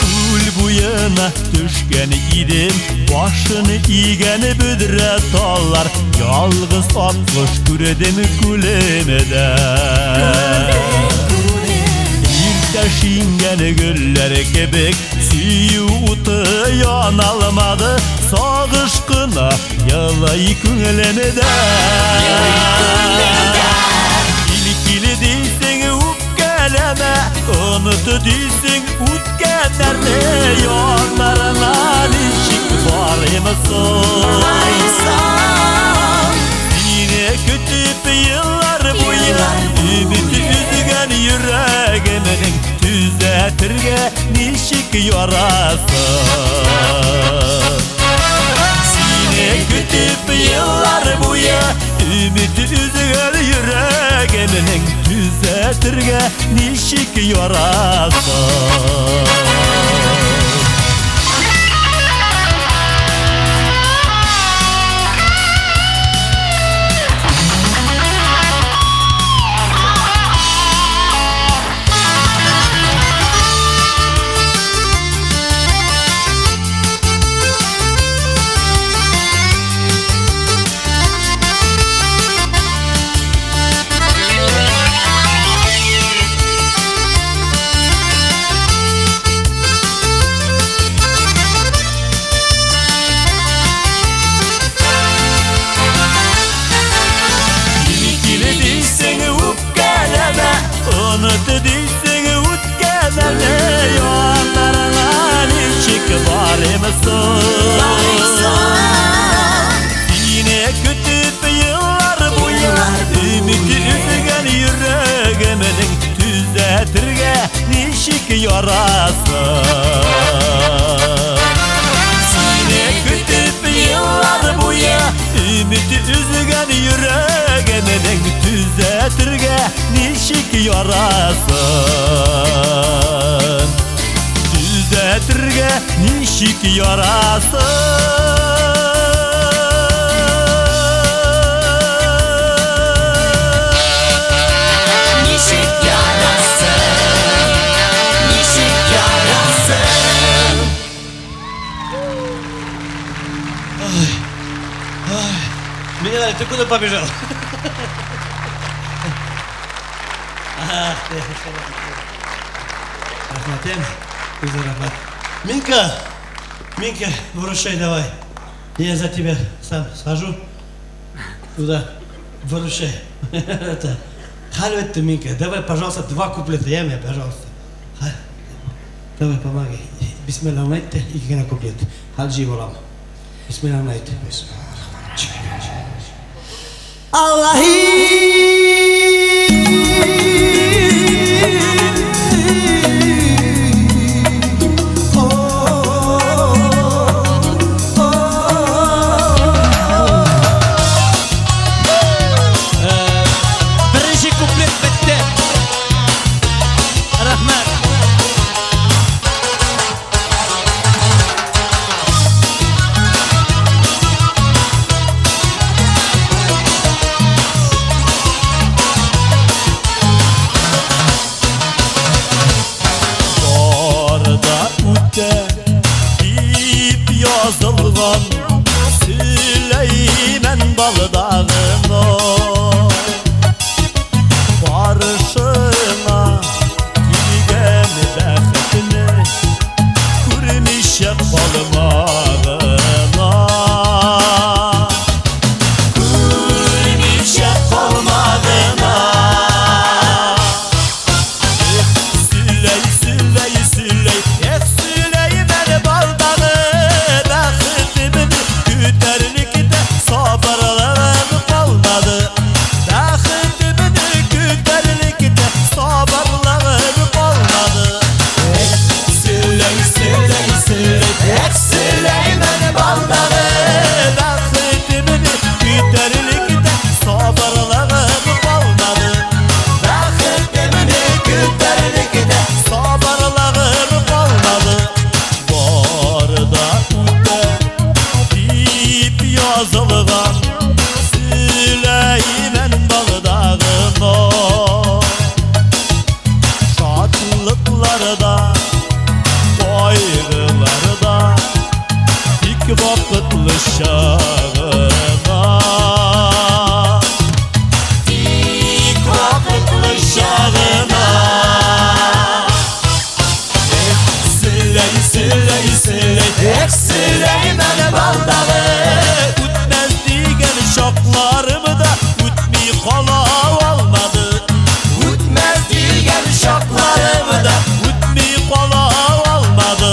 Күл буена төшкән идем, башын игән бөдрә таллар, Ялгыз аккош күрдем күлемдә. Иртә шиңгән гөлләр кебек, сөю уты яналмады, Сагыш кына елый күңелемдә. Кил, кил дисең үпкәләмә, Оныт дисең үткәннәрне, Яннарыңа ничек барыйм соң? Сине көтеп еллар буе, Өмет өзгән йөрәгемнең төзәтергә ничек ярасын? Сине көтеп еллар буе, Өмет өзгән йөрәгемнең төзәтергә ничек ярасын? ярасын? Сине көтеп еллар буе өмет өзгән йөрәгемнең төзәтергә ничек ярасын? Төзәтергә ничек ярасын? Ничек ярасын, ничек ярасын. Минераль, ты куда побежал? Ах ты, рәхмәтем, үзе рәхмәт. Минка, Минка, выручай давай. Я за тебя сам схожу туда, выручай. Это, хәл бетте, Минка, давай, пожалуйста, два куплета, я мне, пожалуйста. Давай, помоги. Бисмилла әйт тә, ике генә куплет. Хәл җыеп алам. Бисмилла әйт. Беренче куплет бетте. Рәхмәт. Барда үтә дип язылган Сөләймән балдагына Каршына килгән бәхетне күрмичә калмагына Күрмичә калмагына. Сөләй, сөләй, сөләй, эх, Сөләймән балдагы, бәхетемне көтәрлек тә сабырлыгым калмады. Бәхетемне көтәрлек тә сабырлыгым калмады. Эх, сөләй, сөләй, сөләй, эх, Сөләймән балдагы, бәхетемне көтәрлек тә сабырлыгым калмады. Бәхетемне көтәрлек тә сабырлыгым калмады. Бар да үтә дип язылган Сөләймән балдагына. Шатлыкларда, кайгыларда тик вакытлыча гына. Тик вакытлыча гына. Эх, Сөләй, сөләй, сөләй, эх, Сөләймән балдагы, үтмәс дигән чакларым да үтми кала алмады. Үтмәс дигән чакларым да үтми кала алмады.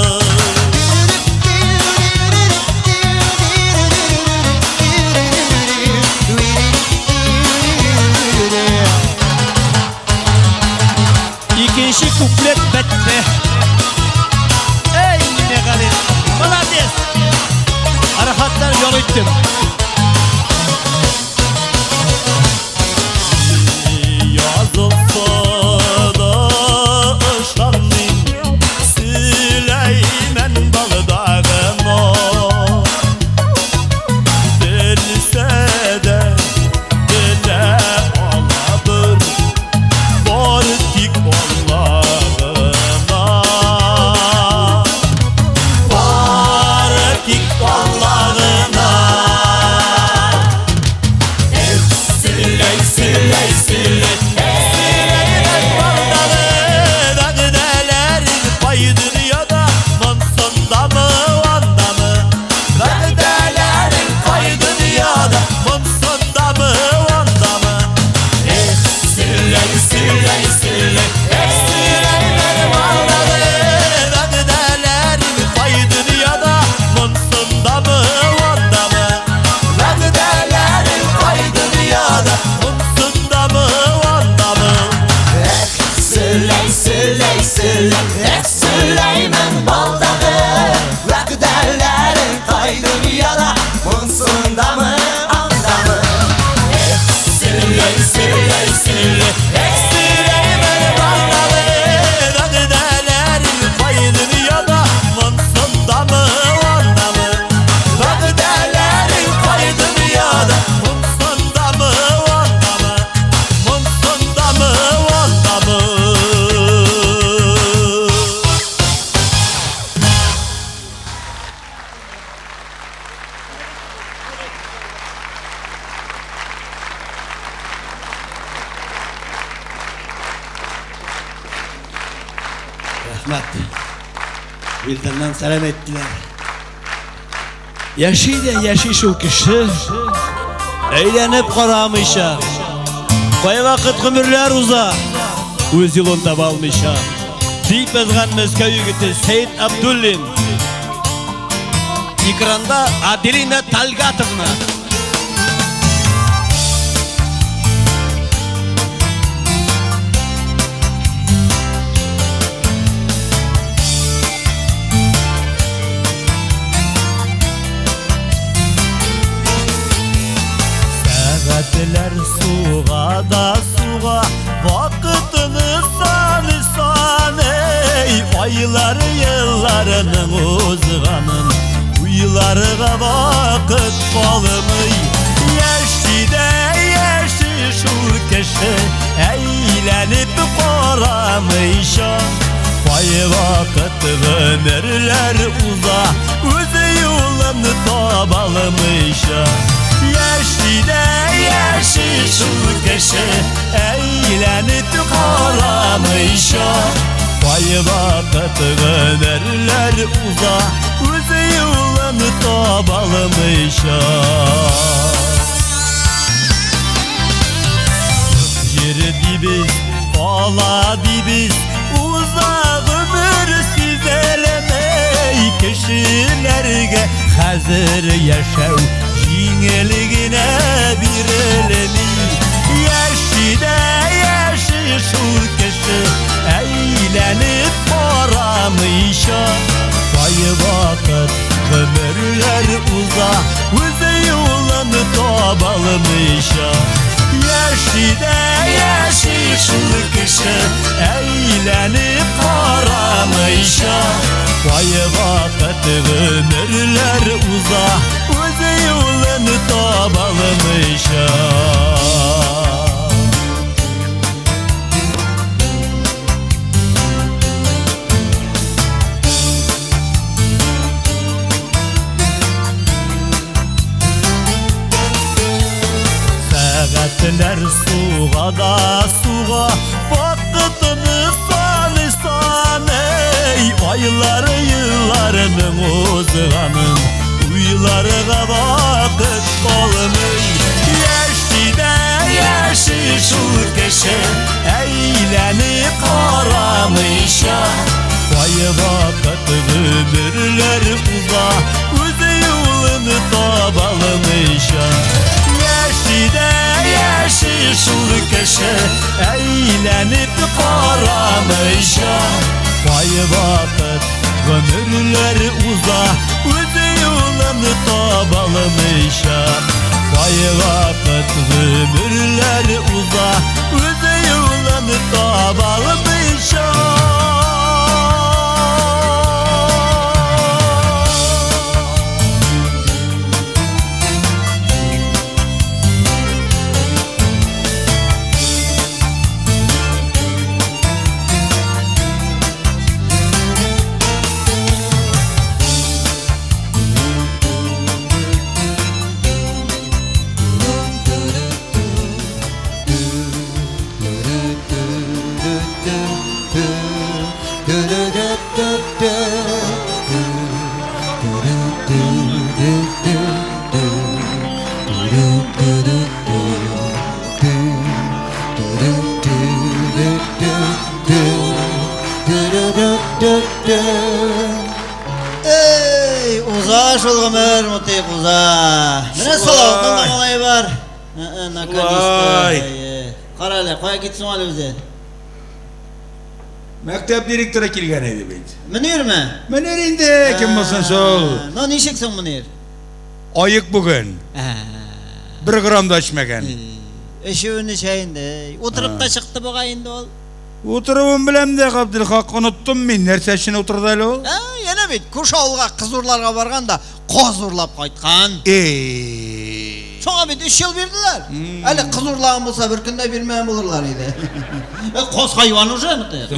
Рәхмәт. Вилданнан сәлам әйттеләр. Яши дә яши шул кеше, әйләнеп карамыйча. Кайвакыт гомерләр уза, үз юлын таба алмыйча. Дип язган Мәскәү егете Сәет Абдуллин. Экранда Аделина Тальгатовна. Сәгатьләр суга да суга, вакытны саный саный, айлар елларының узганын уйларга вакыт калмый. Яши дә яши шул кеше, әйләнеп карамыйча. Кайвакыт гомерләр уза, үз юлын таба алмыйча. Яши дә яши шул кеше, әйләнеп карамыйча. Кайвакыт гомерләр уза, үз юлын таба алмыйча. Җир дибез, кала дибез, уза гомер сизелмәй. Кешеләргә хәзер яшәү җиңел генә бирелми. Яши дә яши шул кеше, әйләнеп карамыйча. Кайвакыт гомерләр уза, үз юлын таба алмыйча. Яши дә яши шул кеше, әйләнеп карамыйча. Кайвакыт гомерләр уза, үз юлын таба алмыйча. Сәгатьләр суга да суга, вакытны саный саный, айлар елларның узганын уйларга вакыт калмый. Яши дә яши шул кеше, әйләнеп карамыйча. Кайвакыт гомерләр уза, үз юлын таба алмыйча. Яши дә яши шул кеше, әйләнеп карамыйча. Кайвакыт гомерләр уза, үз юлын таба алмыйча. Кайвакыт гомерләр уза, үз юлын таба алмыйча. Эй, уза шул гомер, Мутыйк, уза. Менә Салаватның да малае бар. Наконец-то. Кара әле, кая китсен әле үзе? Мәктәп директоры килгән иде бит. Мөнирме? Мөнир инде, кем булсын шул. Ну, ничек соң Мөнир? Аек бүген. Бер грамм да эчмәгән. Эчүен эчә инде. Утырып та чыкты бугай инде ул. Утыруын беләм дә, Габделхак, оныттым мин. Нәрсә өчен утырды әле ул? Ә, янә бит, күрше авылга кыз урларга барган да, каз урлап кайткан. Эй. Шуңа бит 3 ел бирделәр. Әле кыз урлаган булса, бер көндә бирмәгән булырлар иде. Каз хайван уже, Мытык.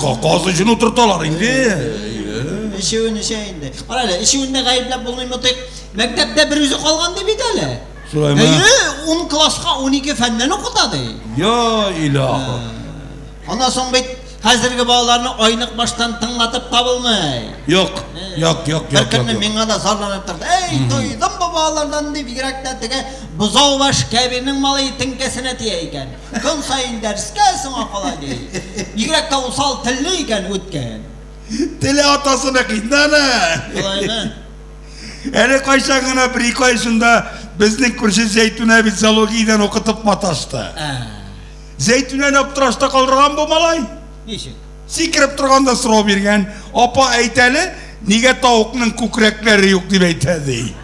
Каз өчен утырталар инде. Эчүен эчә инде. Кара әле, эчүен дә гаепләп булмый, Мытык. Мәктәптә бер үзе калган ди бит әле. Шулаймы? Әйе, 10 класска 12 фәннән укыта ди. Я илаһы. Аннан соң бит Хәзерге балаларны айнык баштан тыңлатып та булмый. Юк, юк, юк, Бер юк. көнне юк. миңа да зарланып торды. Әй, туйдым бу балалардан дип, бигрәк тә теге бозау баш Кәбирнең малае теңкәсенә тия икән. Көн саен дәрескә соңа кала ди. Бигрәк тә усал телле икән үткән. Теле атасыныкы инде аны. Шулаймы? Әле кайчан гына бер-ике ай шунда безнең күрше Зәйтүнә бит зоологиядән укытып маташты. Ә, Зәйтүнәне аптырашта калдырган бу малай. Ничек? Сикереп торганда сорау биргән. Апа, әйт әле, нигә тавыкның күкрәкләре юк дип әйтә ди.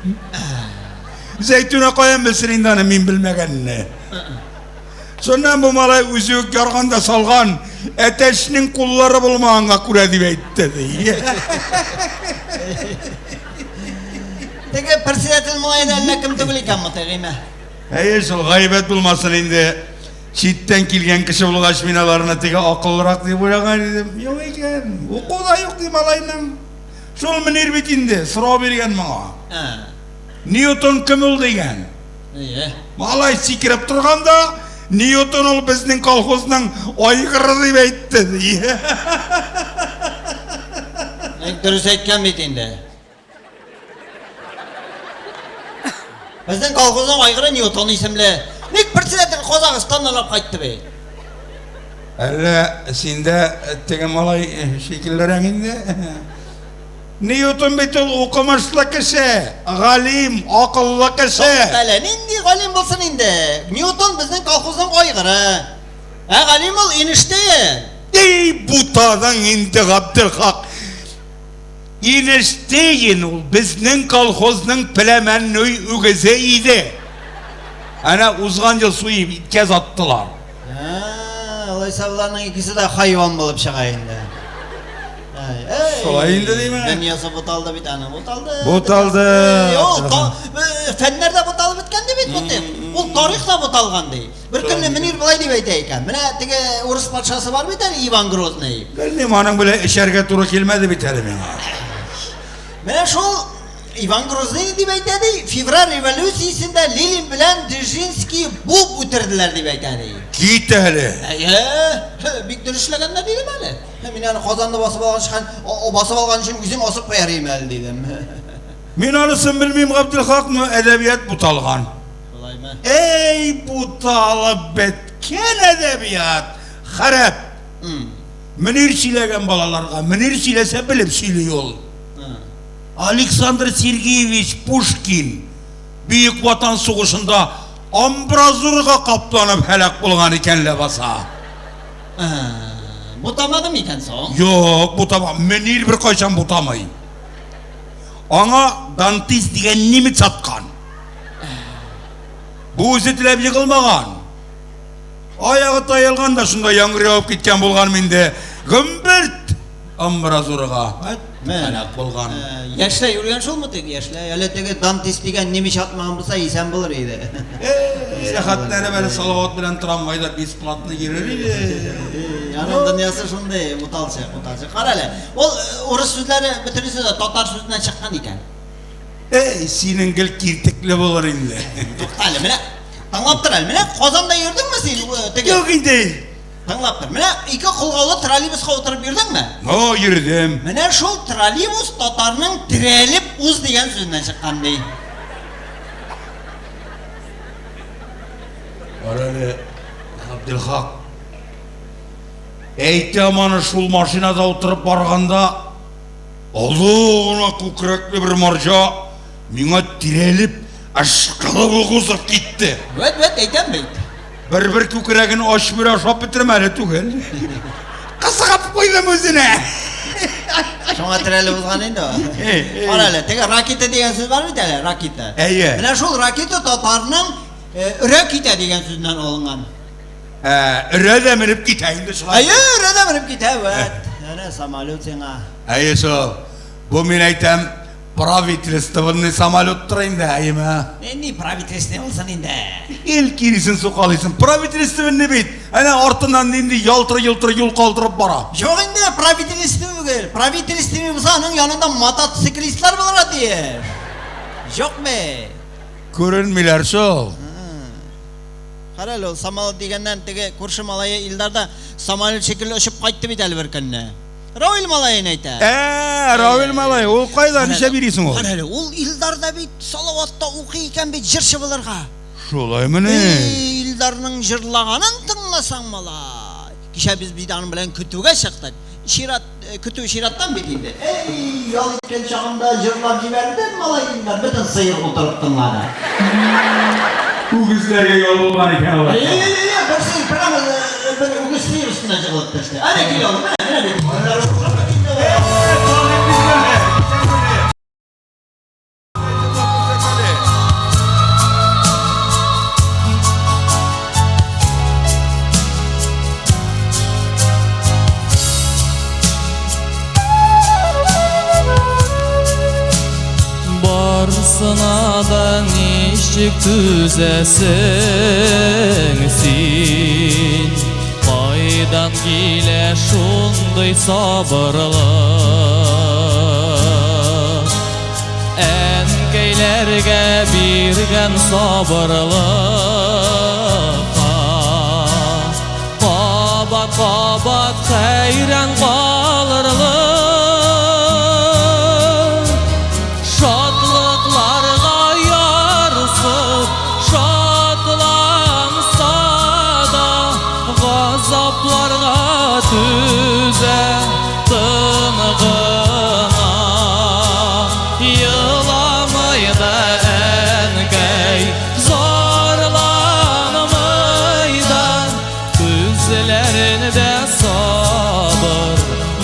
Зәйтүнә каян белсен инде аны мин белмәгәнне. Шуннан бу малай үзе үк ярган да салган, әтәчнең куллары булмаганга күрә дип әйтте ди. Теге председатель малае да әллә кем түгел икән Мотыйгыймә. Әйе шул, гайбәт булмасын инде. Читтән килгән кеше булгач, мин аларны теге акыллырак дип уйлаган идем. Юк икән. Уку да юк ди малайның. Шул Мөнир бит инде, сорау биргән моңа. Ә, Ньютон кем ул дигән. әйе. Малай сикереп торганда, Ньютон ул безнең колхозның айгыры дип әйтте ди. Бик дөрес әйткән бит инде. Безнең колхозның айгыры Ньютон исемле. Ник председатель Казахстаннан алып кайтты бит? Әллә син дә теге малай шикеллерәк инде? Ньютон бит ул укымышлы кеше, галим, акыллы кеше. Әле нинди галим булсын инде? Ньютон безнең колхозның айгыры. Ә галим ул Эйнштейн. Ey бутадан инде Габделхак. Эйнштейн ул безнең колхозның пләмәннөй үгезе иде. Әнә узган ел суеп иткә аттылар. Ә, алайса боларның икесе дә хайван булып чыга инде. Әй, әй. Шулай инде димә. Дөньясы буталды бит аның, буталды. Буталды. Эй, Ул фәннәр дә буталып беткән ди бит бу Ул тарих та буталган ди. Бер көнне Мөнир болай дип әйтә икән. Менә теге урыс патшасы бар бит әле Иван Грозный. Белмим, аның белән эчәргә туры килмәде бит әле миңа. Менә шул Иван Грозный дип әйтә ди, февраль революциясендә Ленин белән Дзержинский буып үтерделәр дип әйтә ди. Кит әле. Әйе, бик дөрес эшләгәннәр дидем әле. Мин аны Казанны басып алган чыккан, басып алган өчен үзем асып куяр идем әле дидем. Мин анысын белмим, Габделхак, но әдәбият буталган. Шулаймы? Эй, буталып беткән әдәбият! Харап! Мөнир сөйләгән балаларга, Мөнир сөйләсә белеп сөйли ул. Александр Сергеевич Пушкин Бөек Ватан сугышында амбразурага капланып һәлак булган икән ләбаса. Бутамады микән соң? Юк, бутама. Мөнир беркайчан бутамый. Аңа дантист дигән немец аткан. Бу үзе теләп егылмаган. Аягы таялган да шунда яңгыр явып киткән булган инде. Гөмберт амбразурага. Һәлак булган. Яшьләй үлгән шулмы теге яшьләй? Әле теге дантист дигән немец атмаган булса исән булыр иде. Сәхәтләнеп әле Салават белән трамвайда бесплатно йөрер иде. Аның дөньясы шундый буталчык, буталчык. Кара әле, ул урыс сүзләре бөтенесе дә татар сүзеннән чыккан икән. Эй, синең гел киртекле булыр инде. Тукта әле, менә тыңлап тор әле. Менә Казанда йөрдеңме син? Теге Юк инде. Тыңлап тор. Менә ике колгаулы троллейбуска утырып йөрдеңме? О, йөрдем. Менә шул троллейбус татарның терәлеп уз дигән сүзеннән чыккан ди. Кара әле, Габделхак. Әйтәм аны шул машинада утырып барганда, олы гына күкрәкле бер марҗа миңа тирәлеп, ышкылып ук узып китте. Вәт, вәт, әйтәм бит. Бер-бер күкрәген ач бүре ашап бетермәле түгел. Кызыгып куйдым үзенә. Шуңа терәлеп узган инде ул. Кара әле, теге ракета дигән сүз бар бит әле, ракета. Әйе. Менә шул ракета татарның өрә китә дигән сүзеннән алынган. Ә, өрә дә менеп китә инде шулай. Әйе, өрә дә менеп китә, вәт. Әнә самолет сиңа. Әйе шул. Бу мин әйтәм, правительственный самолеттыр инде, әйеме? Нинди правительственный булсын инде? Ил киресен сукалыйсың. Правительственный бит. Әнә артыннан нинди ялтыр-йолтыр юл калдырып бара. Юк инде, правительственный түгел. Правительственный булса, аның янында мотоциклистлар булырга тиеш. Юкмы? Күренмиләр шул. Кара әле, ул самолет дигәннән теге күрше малае Илдар да самолет шикелле очып кайтты бит әле бер көнне. Равил малаен әйтә. Ә, Равил малай, ул кайда, нишләп йөри соң ул? Кара әле, ул Илдар да бит Салаватта укый икән бит җырчы булырга. Шулаймыни? Эй, Илдарның җырлаганын тыңласаң, малай. Кичә без бит аның белән көтүгә чыктык. Чират, көтү чираттан бит инде. Эй, ял иткән чагында җырлап җибәрде малай Илдар, бөтен сыер утырып тыңлады. Үгезләргә ял булган икән алар. Әй, әй, әй, әй, бер сыер прямо бер үгез сыер өстенә җыгылып төште. Әнә килә ул, менә, менә бит. Барысына да ничек түзәсең син? Кайдан килә шундый сабырлык? Әнкәйләргә биргән сабырлыкка Кабат-кабат хәйран калырлык. Шатлыкларга ярсып, шатланса да, газапларга түзә тын гына. Еламый да әнкәй, зарланмый да, күзләрендә сабыр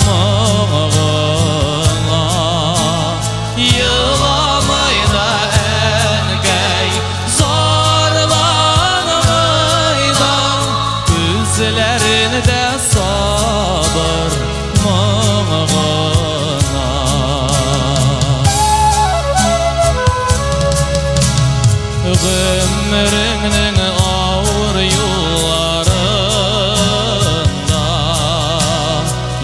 моң гына. Еламый да әнкәй, зарланмый да, күзләрендә сабыр моң гына. Гомереңнең авыр юлларында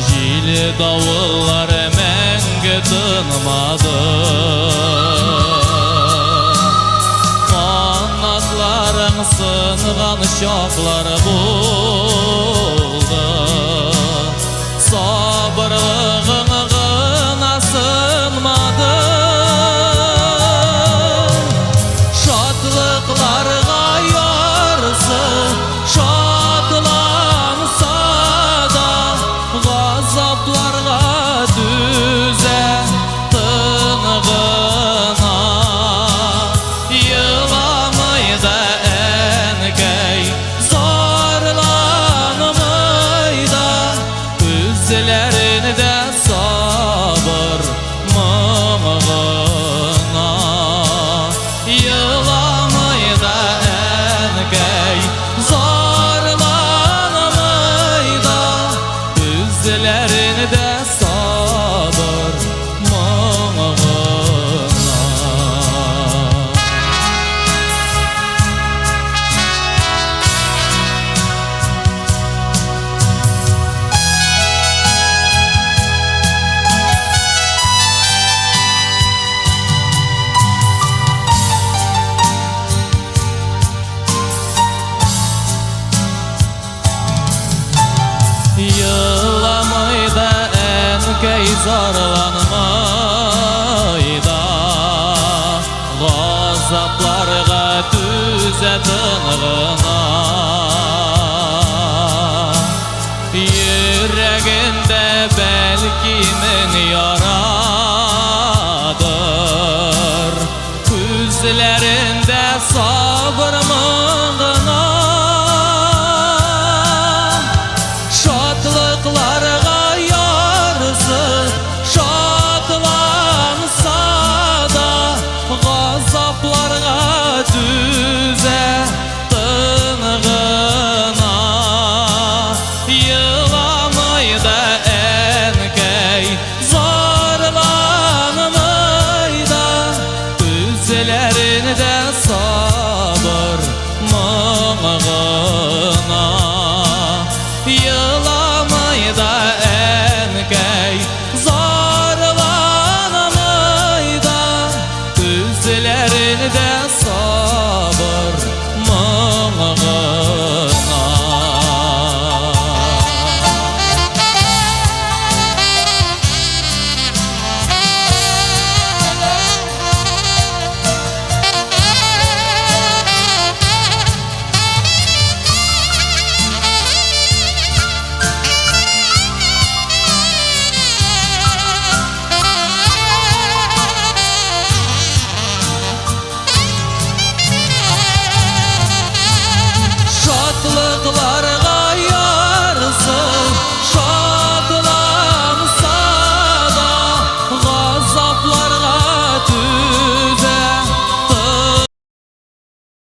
җил давыллар мәңге тынмады. Канатларың сынган чаклар булды. Сабырлыгың гына сынмады. Шатлыкларга ярсып, шатланса да, газапларга түзә тын гына. Еламый да әнкәй, зарланмый да, күзләрендә сабыр моң гына. Еламый да әнкәй, зарланмый да, күзләрендә сабыр моң гына. Еламый да әнкәй, зарланмый да, газапларга түзә тын гына. Йөрәгендә бәлки мең